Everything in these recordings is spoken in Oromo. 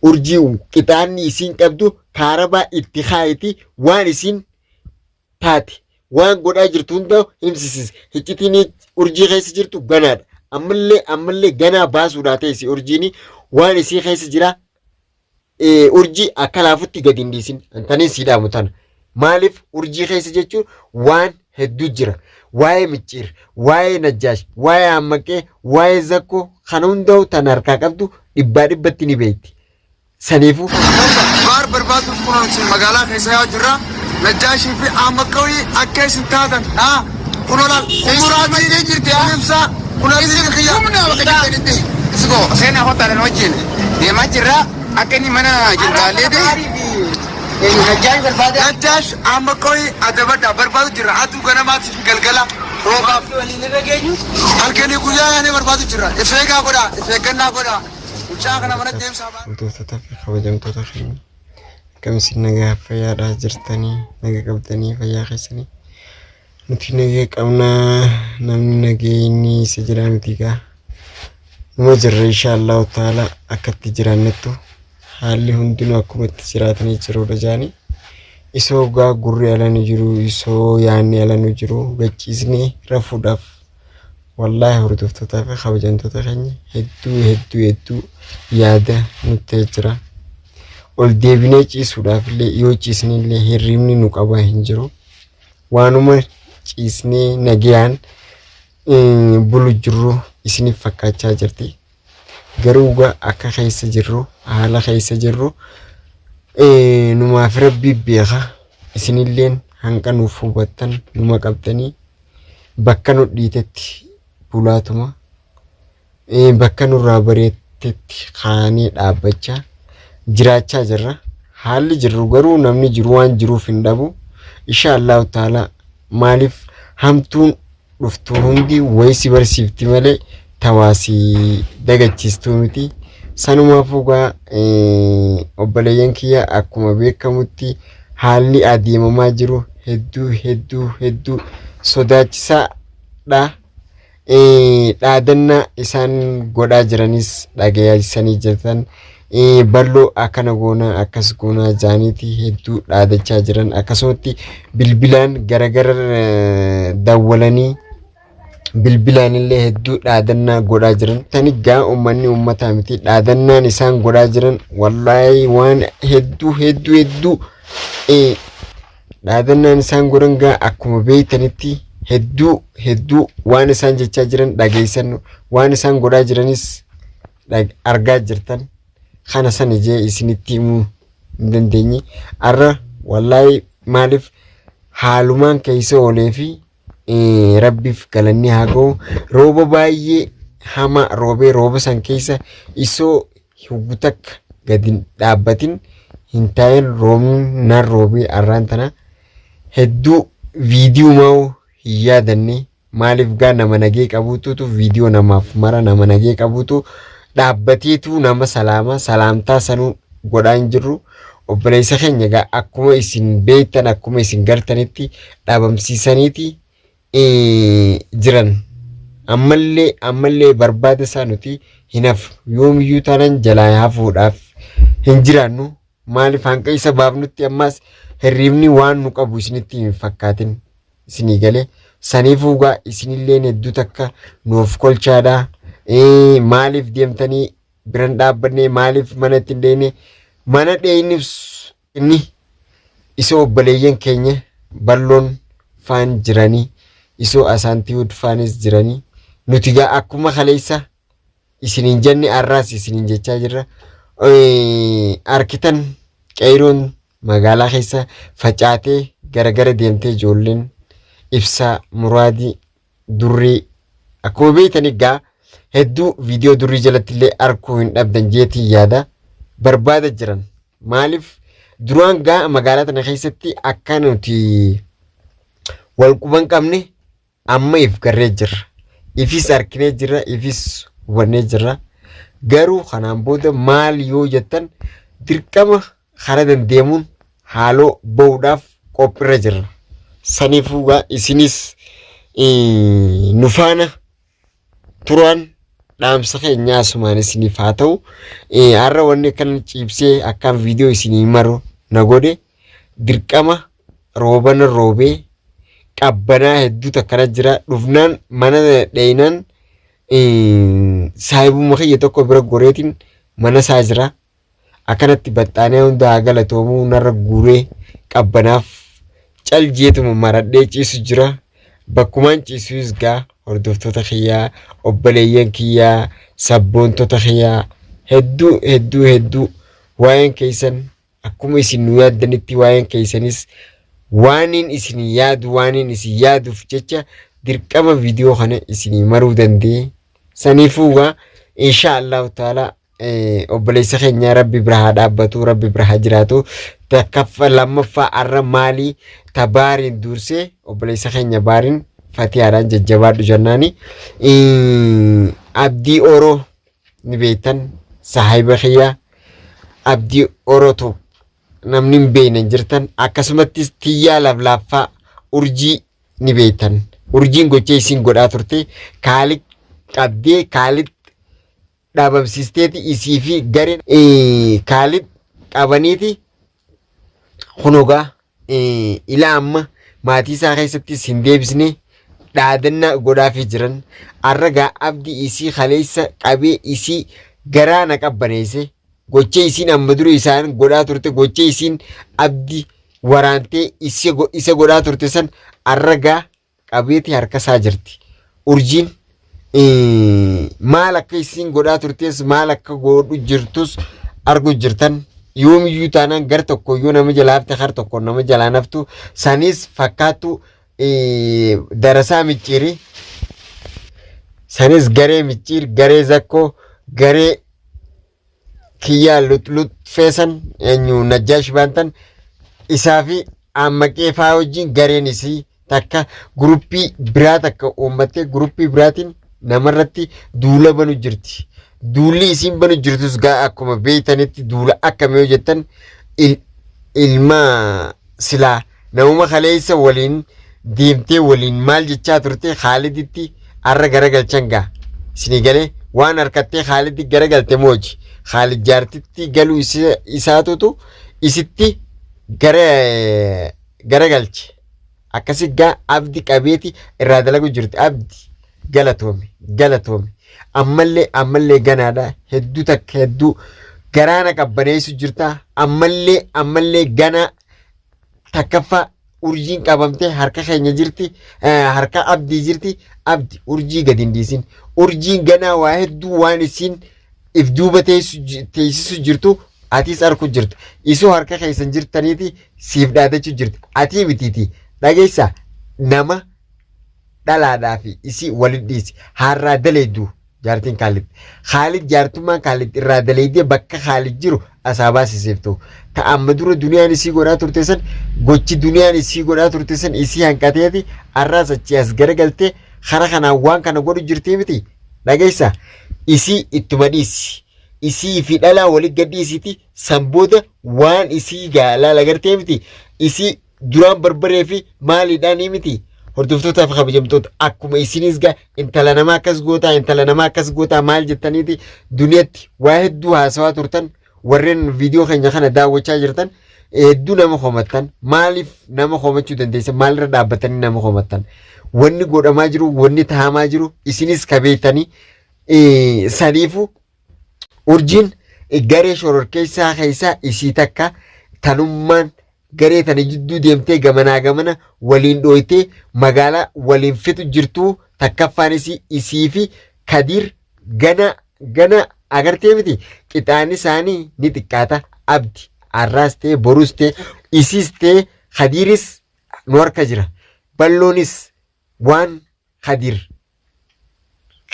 Urjii qixaanni isiin qabdu kaarabaa itti kaayiti waan isiin taate waan godhaa jirtu hunda himsisiis. Hiccitiin urjii keessa jirtu ganaadha. Ammallee ammallee ganaa baasuudhaa teessi urjiin waan isii keessa jira. Urjii akka laafutti gadi hin dhiisin. Antaniin sii dhaamu tana. Maaliif urjii keessa jechuun waan hedduu jira. Waa'ee micciir, waa'ee najjaash, waa'ee ammaqqee, waa'ee zakkoo kana hundaa'u tan harkaa qabdu dhibbaa dhibbatti ni beekti. Saniifuu. Baar barbaaduuf kunoo isin magaalaa keessa yaa'u jirra. Najjaashii fi Ahmaqqawii akka isin taatan haa kunoo laal umuraatii jirti ibsaa kunoo isin kiyya. Humna bakka jirtanitti. Isgo seenaa hotaadhaan wajjin deemaa jirra. Akka inni mana jiru Najjaash barbaada. Najjaash Ahmaqqawii adabadha barbaadu jirra. Aduu ganamaatii fi galgala roobaaf Waliin irra geenyu. Halkanii guyyaa yaanee barbaadu jirra. If eegaa godhaa, if eeggannaa godhaa. Mucaa kana mana deemsaa ba'a. Hordoftoota fi kabajamtoota keenya akkam isin nagaa fayyaadhaa jirtanii naga qabdanii fayyaa keessanii nuti nagaa qabnaa namni nageenyi isa jiraa miti gaa numa jirra insha Allahu ta'ala akka itti jiraannettu haalli hundinuu akkuma itti jiraatanii jirudha jaanii isoo gaa gurri ala nu jiru isoo yaanni ala nu jiru gachiisnee rafuudhaaf Wallaahi hordoftootaa fi kabajamtoota keenya hedduu hedduu hedduu yaada nutti jira. Ol deebinee ciisuudhaaf illee yoo ciisne illee hirribni nu qabaa hin jiru. Waanuma ciisnee nagayaan bulu jirru isiniif fakkaachaa jirti. Garuu gaa akka keessa jirru haala keessa jirru numaaf rabbii beeka isinilleen hanqa nuuf hubattan numa qabdanii. Bakka nu dhiitetti bulaatuma, bakka nurraa bareettetti kaanee dhaabbachaa jiraachaa jirra. Haalli jirru garuu namni jiru waan jiruuf hin dhabu. Insha Allahu ta'ala maaliif hamtuun dhuftu hundi wayi si barsiifti malee tawaa si dagachiistuu miti. Sanumaafuu gaa obboleeyyan kiyya akkuma beekamutti haalli adeemamaa jiru hedduu hedduu hedduu sodaachisaa dha. Dhaadannaa isaan godhaa jiranis dhagayeessanii jirtan. Balloo akkana goonaa akkas goonaa jaaniiti hedduu dhaadachaa jiran akkasumatti bilbilaan garagara dawwalanii bilbilaan illee hedduu dhaadannaa godhaa jiran. Tani gaa uummanni uummataa miti dhaadannaan isaan godhaa jiran wallaahi waan hedduu hedduu hedduu dhaadannaan isaan godhan gaa akkuma beektanitti hedduu hedduu waan isaan jechaa jiran dhageessan waan isaan godhaa jiranis argaa jirtan kana sana jee isinitti himuu hin dandeenye arra wallaahi maaliif haalumaan keessa oolee fi Rabbiif galanni haa ga'u. Rooba baay'ee hamaa roobee rooba san keessa isoo huggu takka gadi hin dhaabbatin hin taa'in roobni nan roobee arraan tana hedduu viidiyumaa hin yaadanne maaliif gaa nama nagee qabuututu viidiyoo namaaf mara nama nagee qabuutu dhaabbateetu nama salaama salaamtaa sanuu godhaa hin jirru. Obboleessa keenya egaa akkuma isin beektan akkuma isin gartanitti dhabamsiisaniiti jiran. Ammallee ammallee barbaada isaa nuti hin hafnu. Yoomiyyuu taanaan jalaa hafuudhaaf hin jiraannu. Maaliif hanqa isa baafnutti ammas hirriibni waan nu qabu isinitti hin fakkaatin. Isinii galee saniifuu gaa isinilleen hedduu takka nuuf kolchaadha. Maaliif deemtanii biran dhaabbannee maaliif mana itti hin dheeyne mana dheeynifs inni isoo obboleeyyan keenya balloon faan jiranii isoo asaantiwud faanis jiranii nuti gaa akkuma kaleessa isiniin jenne arraas isiniin jechaa jirra arkitan qeeyroon magaalaa keessa facaatee garagara deemtee ijoolleen ibsaa muraadii durrii akkuma beektan egaa hedduu viidiyoo durrii jalatti illee arkuu hin dhabdan jeetiin yaada barbaada jiran maaliif duraan gaa magaalaa tana keessatti akka nuti wal quban qabne amma if garree jirra ifis arkinee jirra ifis hubannee jirra garuu kanaan booda maal yoo jettan dirqama Kara dandeemuun haaloo ba'uudhaaf qophirra jirra. Saniifuu gaa isinis nu faana turaan Dhaamsa keenya asumaan isiniif haa ta'u. Har'a wanni akkan ciibsee akkaan viidiyoo isinii maru na godhe dirqama roobana roobee qabbanaa hedduutu akkana jira. Dhufnaan mana dheeyinaan saahibuma kiyya tokko bira goreetiin mana isaa jira. Akkanatti baxxaanee hunda haa galatoomuu narra guuree qabbanaaf cal jeetuma maradhee ciisu jira. Bakkumaan ciisuus gaa hordoftoota kiyyaa, obboleeyyan kiyyaa, sabboontota kiyyaa hedduu hedduu hedduu waa'een keessan akkuma isin nu yaaddanitti waa'een keessanis waaniin isin yaadu waaniin isin yaaduuf jecha dirqama viidiyoo kana isinii maruu danda'e. Saniifuu gaa insha Allahu ta'ala obboleessa keenya rabbi bira haa dhaabbatu, rabbi bira haa jiraatu. Takkaffa lammaffaa arra maalii ta baariin dursee obboleessa keenya baariin fatiyaadhaan jajjabaadhu jennaani. Abdii Oroo ni beektan, saahiba kiyya Abdii Orootu namni hin beekne hin jirtan. Akkasumattis tiyyaa laflaaffaa urjii ni beektan. Urjiin gocha isiin godhaa turte kaalik qabdee kaalit dhaabamsiisteeti isii fi gareen Kaalid qabaniiti kunogaa ilaa amma maatii isaa keessattis hin deebisne dhaadannaa godhaafii jiran. Arragaa abdi isii kaleessa qabee isii garaa na qabbaneesse gocha isiin amma dura isaan godhaa turte, gocha isiin abdi waraantee isa godhaa turte san arragaa qabeeti harka isaa jirti. Urjiin maal akka isiin godhaa turtes maal akka godhu jirtus argu jirtan. Yoomiyyuu taanaan gar tokko yoo nama jalaa hafte har tokko nama jalaa naftu sanis fakkaattu darasaa micciiri sanis garee micciir garee zakkoo garee kiyyaa luxluxfeesan eenyu najjaash baantan isaa fi ammaqee faa wajjin gareen isii takka guruppii biraa takka uummattee guruppii biraatiin namarratti duula banu jirti. Duulli isiin banu jirtus gaa akkuma beeytanitti duula akkamii yoo jettan ilma silaa namuma kaleessa waliin deemtee waliin maal jechaa turte Khaaliditti har'a garagalchan gaa. Isinii galee waan harkattee Khaalidi garagalte mooji. Khaalid jaartitti galuu isaatutu isitti gara garagalche. Akkasi gaa abdi qabeeti irraa dalagu jirti. Abdi galatoomi galatoomi. Ammallee ammallee ganaadha hedduu takka hedduu garaana qabbaneessu jirta. Ammallee ammallee ganaa takkaffaa urjiin qabamtee harka keenya jirti, harka abdii jirti. Abdi urjii gadi hin dhiisin. Urjiin ganaa waa hedduu waan isiin if duuba teessisu jirtu atis arku jirta. Isuu harka keessan jirtaniiti siif dhaadachuu jirti. Atii mitiiti dhageessa nama dhalaadhaa fi isii walin dhiisi. Haarraa daleeddu jaartiin Kaalid. Kaalid jaartummaan Kaalid irraa daleeydee bakka Kaalid jiru asaa baasisiiftu. Ta amma dura duniyaan isii godhaa turte san gochi duniyaan isii godhaa turte san isii hanqateeti arraas achii as garagaltee kara kanaan waan kana godhu jirtii miti. Dhageessa isii ittuma dhiisi. Isii fi dhalaa wali gad dhiisiiti san booda waan isii gaalaa lagartee miti. Isii duraan barbaree fi maaliidhaanii miti. Hordoftootaa fi kabajamtoota akkuma isinis gaa intala namaa akkas gootaa intala namaa akkas gootaa maal jettaniiti duniyatti waa hedduu haasawaa turtan. Warreen viidiyoo keenya kana daawwachaa jirtan hedduu nama komattan. Maaliif nama komachuu dandeessan? Maalirra dhaabbatanii nama komattan? Wanni godhamaa jiru wanni tahamaa jiru isinis kabeektanii. Saniifu urjiin garee shororkeessaa keessaa isii takka tanummaan garee tana jidduu deemtee gamanaa gamana waliin dhooytee magaalaa waliin fixu jirtuu takkaffaan isii isii fi Kadiir gana gana agartee miti qixaanni isaanii ni xiqqaata. Abdi arraas ta'e borus ta'e isiis ta'e Kadiiris nu harka jira. Balloonis waan Kadiir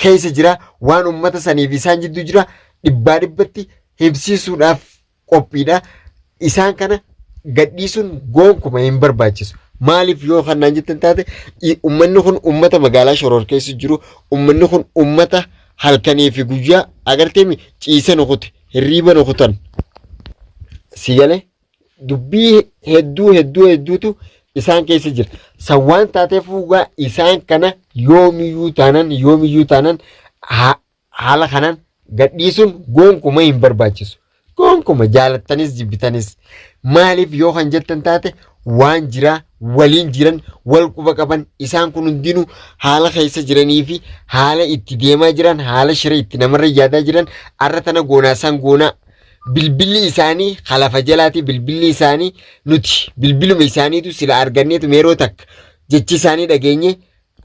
keessa jira waan ummata saniif isaan jidduu jira dhibbaa dhibbatti himsiisuudhaaf qophiidha. Isaan kana gadhiisuun gonkuma hin barbaachisu. Maaliif yoo kannaan jettan taate ummanni kun ummata magaalaa shoror keessa jiru, ummanni kun ummata halkanii fi guyyaa agarteemi ciisa nu kute hirriiba nu kutan. Si galee dubbii hedduu hedduu hedduutu isaan keessa jira. San waan taateef dhugaa isaan kana yoomiyyuu taanan yoomiyyuu taanan Haala kanaan gadhiisuun gonkuma hin barbaachisu. Gonkuma jaalattanis jibbitanis. Maaliif yoo kan jettan taate waan jiraa waliin jiran wal quba qaban isaan kun hundinuu haala keessa jiranii fi haala itti deemaa jiran haala shira itti namarra yaadaa jiran arra tana goonaa isaan goonaa bilbilli isaanii halafa jalaati bilbilli isaanii nuti bilbiluma isaaniitu sila arganneetu yeroo takka jechi isaanii dhageenye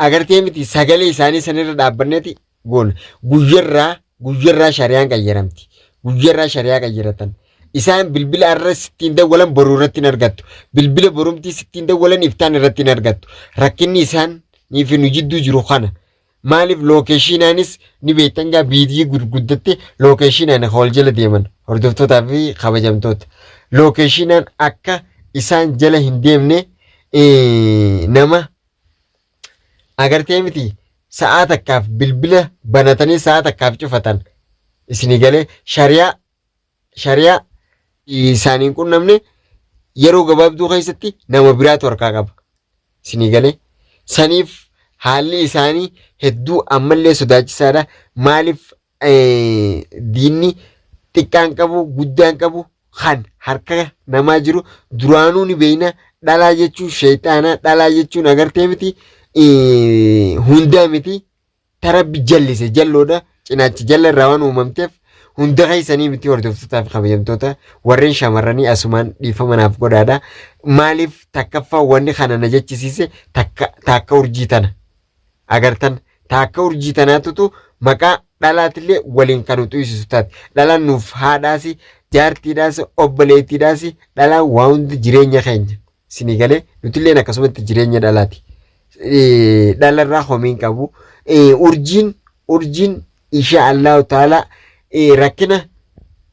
agartee miti sagalee isaanii sanirra dhaabbanneeti goona. Guyyarraa guyyarraa shari'aan qayyaramti. Guyyarraa shari'aa qayyaratan. Isaan bilbila har'a sittiin dawwalan boruu irratti hin argattu. Bilbila borumtii sittiin dawwalan iftaan irratti hin argattu. Rakkinni isaan fi nu jidduu jiru kana. Maaliif lookeeshiinaanis ni beektan gaa biitii gurguddatte lookeeshiinaan wal jala deeman hordoftootaa fi kabajamtoota. Lookeeshiinaan akka isaan jala hin deemne nama agartee miti sa'aa takkaaf bilbila banatanii sa'aa takkaaf cufatan isinii galee shari'aa shari'aa isaaniin qunnamne yeroo gabaabduu keessatti nama biraatu harkaa qaba isinii galee saniif haalli isaanii hedduu ammallee sodaachisaadha maaliif diinni xiqqaan qabu guddaan qabu kan harka namaa jiru duraanuu ni beeyna dhalaa jechuun sheeyxaana dhalaa jechuun agartee miti hundaa miti tarabbi jallise jalloodha cinaachi jalla irraa waan uumamteef hunda keessanii miti hordoftootaa fi kabajamtoota warreen shamarranii asumaan dhiifama naaf godhaadha maaliif takkaffaa wanni kana na jechisiise takka taakka urjii tana agartan taakka urjii tanaatutu maqaa dhalaatillee waliin kan uxuisisu taate. Dhalaan nuuf haadhaasi, jaartiidhaasi, obboleettiidhaasi dhalaan waa hundi jireenya keenya. Isinii galee nutilleen akkasumatti jireenya dhalaati. Dhalarraa homii hin qabu. Urjiin urjiin insha Allahu ta'ala rakkina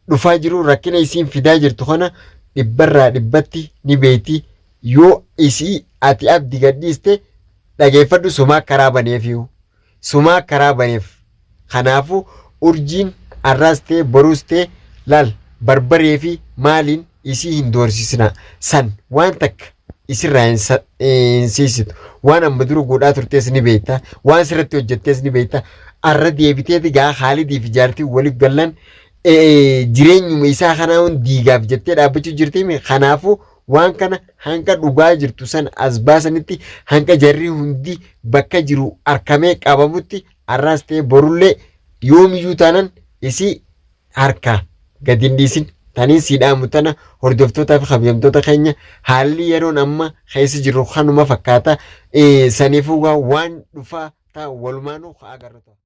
dhufaa jiru rakkina isiin fidaa jirtu kana dhibbarraa dhibbatti ni beekti. Yoo isii ati abdi gadhiiste dhageeffadhu sumaa karaa baneefiyu. Sumaa karaa baneef. Kanaafuu urjiin arraas ta'e boruus ta'e laal barbaree fi maaliin isii hin doorsisina. San waan takka isirraa hin siisitu. Waan amma dura godhaa turtees ni beekta. Waan sirratti hojjettees ni beekta. Arra deebiteeti gaa Khaalidii fi jaartiin waliif gallan jireenyuma isaa kanaa diigaaf jettee dhaabbachuu jirtiimi. Kanaafuu waan kana hanga dhugaa jirtu san as baasanitti hanga jarri hundi bakka jiru arkamee qabamutti arraas ta'e borullee yoomiyyuu taanan isii harkaa gadi hin dhiisin. Taniin sii dhaamu tana hordoftootaa fi kabajamtoota keenya haalli yeroon amma keessa jirru kanuma fakkaata. Saniifuu waan dhufaa ta'a walumaanuu agarru ta'a.